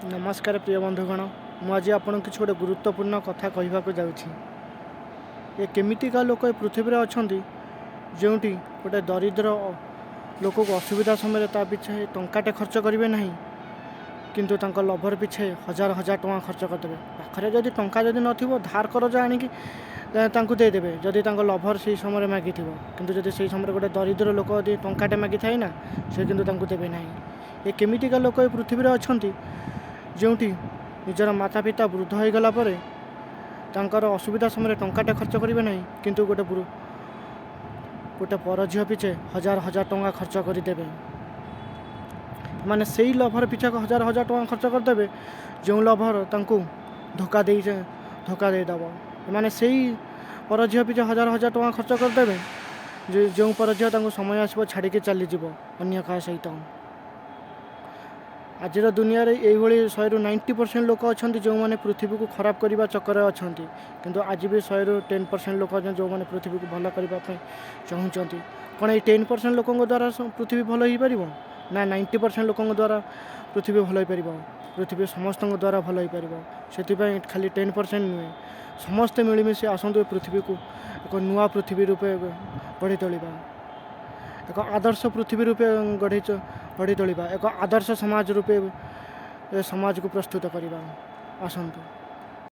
ନମସ୍କାର ପ୍ରିୟ ବନ୍ଧୁଗଣ, ମୁଁ ଆଜି ଆପଣଙ୍କୁ କିଛି ଗୋଟେ ଗୁରୁତ୍ୱପୂର୍ଣ୍ଣ କଥା କହିବାକୁ ଯାଉଛି। ଏ କେମିତିକା ଲୋକ ଏ ପୃଥିବୀରେ ଅଛନ୍ତି, ଯେଉଁଠି ଗୋଟେ ଦରିଦ୍ର ଲୋକକୁ ଅସୁବିଧା ସମୟରେ ତା ପିଛେ ଟଙ୍କାଟେ ଖର୍ଚ୍ଚ କରିବେ ନାହିଁ, କିନ୍ତୁ ତାଙ୍କ ଲଭର ପିଛେ ହଜାର ହଜାର ଟଙ୍କା ଖର୍ଚ୍ଚ କରିଦେବେ। ପାଖରେ ଯଦି ଟଙ୍କା ଯଦି ନଥିବ, ଧାର କରଜ ଆଣିକି ତାଙ୍କୁ ଦେଇଦେବେ, ଯଦି ତାଙ୍କ ଲଭର ସେଇ ସମୟରେ ମାଗିଥିବ। କିନ୍ତୁ ଯଦି ସେଇ ସମୟରେ ଗୋଟେ ଦରିଦ୍ର ଲୋକ ଯଦି ଟଙ୍କାଟେ ମାଗିଥାଏ ନା, ସେ କିନ୍ତୁ ତାଙ୍କୁ ଦେବେ ନାହିଁ। ଏ କେମିତିକା ଲୋକ ଏ ପୃଥିବୀରେ ଅଛନ୍ତି, ଯେଉଁଠି ନିଜର ମାତା ପିତା ବୃଦ୍ଧ ହୋଇଗଲା ପରେ ତାଙ୍କର ଅସୁବିଧା ସମୟରେ ଟଙ୍କାଟେ ଖର୍ଚ୍ଚ କରିବେ ନାହିଁ, କିନ୍ତୁ ଗୋଟେ ପର ଝିଅ ପିଛେ ହଜାର ହଜାର ଟଙ୍କା ଖର୍ଚ୍ଚ କରିଦେବେ। ମାନେ ସେଇ ଲଭର ପିଛାକୁ ହଜାର ହଜାର ଟଙ୍କା ଖର୍ଚ୍ଚ କରିଦେବେ, ଯେଉଁ ଲଭର ତାଙ୍କୁ ଧୋକା ଦେଇଦେବ। ମାନେ ସେଇ ପର ଝିଅ ପିଛା ହଜାର ହଜାର ଟଙ୍କା ଖର୍ଚ୍ଚ କରିଦେବେ, ଯେ ଯେଉଁ ପର ଝିଅ ତାଙ୍କୁ ସମୟ ଆସିବ ଛାଡ଼ିକି ଚାଲିଯିବ ଅନ୍ୟ କାହା ସହିତ। ଆଜିର ଦୁନିଆରେ ଏଇଭଳି 100ରୁ 90% ଲୋକ ଅଛନ୍ତି, ଯେଉଁମାନେ ପୃଥିବୀକୁ ଖରାପ କରିବା ଚକ୍କରରେ ଅଛନ୍ତି। କିନ୍ତୁ ଆଜି ବି 100ରୁ 10% ଲୋକ ଅଛନ୍ତି, ଯେଉଁମାନେ ପୃଥିବୀକୁ ଭଲ କରିବା ପାଇଁ ଚାହୁଁଛନ୍ତି। କ'ଣ ଏଇ 10% ଲୋକଙ୍କ ଦ୍ୱାରା ପୃଥିବୀ ଭଲ ହେଇପାରିବ, ନା 90% ଲୋକଙ୍କ ଦ୍ୱାରା ପୃଥିବୀ ଭଲ ହେଇପାରିବ? ପୃଥିବୀ ସମସ୍ତଙ୍କ ଦ୍ୱାରା ଭଲ ହେଇପାରିବ। ସେଥିପାଇଁ ଖାଲି 10% ନୁହେଁ, ସମସ୍ତେ ମିଳିମିଶି ଆସନ୍ତୁ, ଏ ପୃଥିବୀକୁ ଏକ ନୂଆ ପୃଥିବୀ ରୂପେ ଗଢ଼ି ତୋଳିବା, ଏକ ଆଦର୍ଶ ପୃଥିବୀ ରୂପେ ଗଢ଼ି ତୋଳିବା, ଏକ ଆଦର୍ଶ ସମାଜ ରୂପେ ଏ ସମାଜକୁ ପ୍ରସ୍ତୁତ କରିବା। ଆସନ୍ତୁ।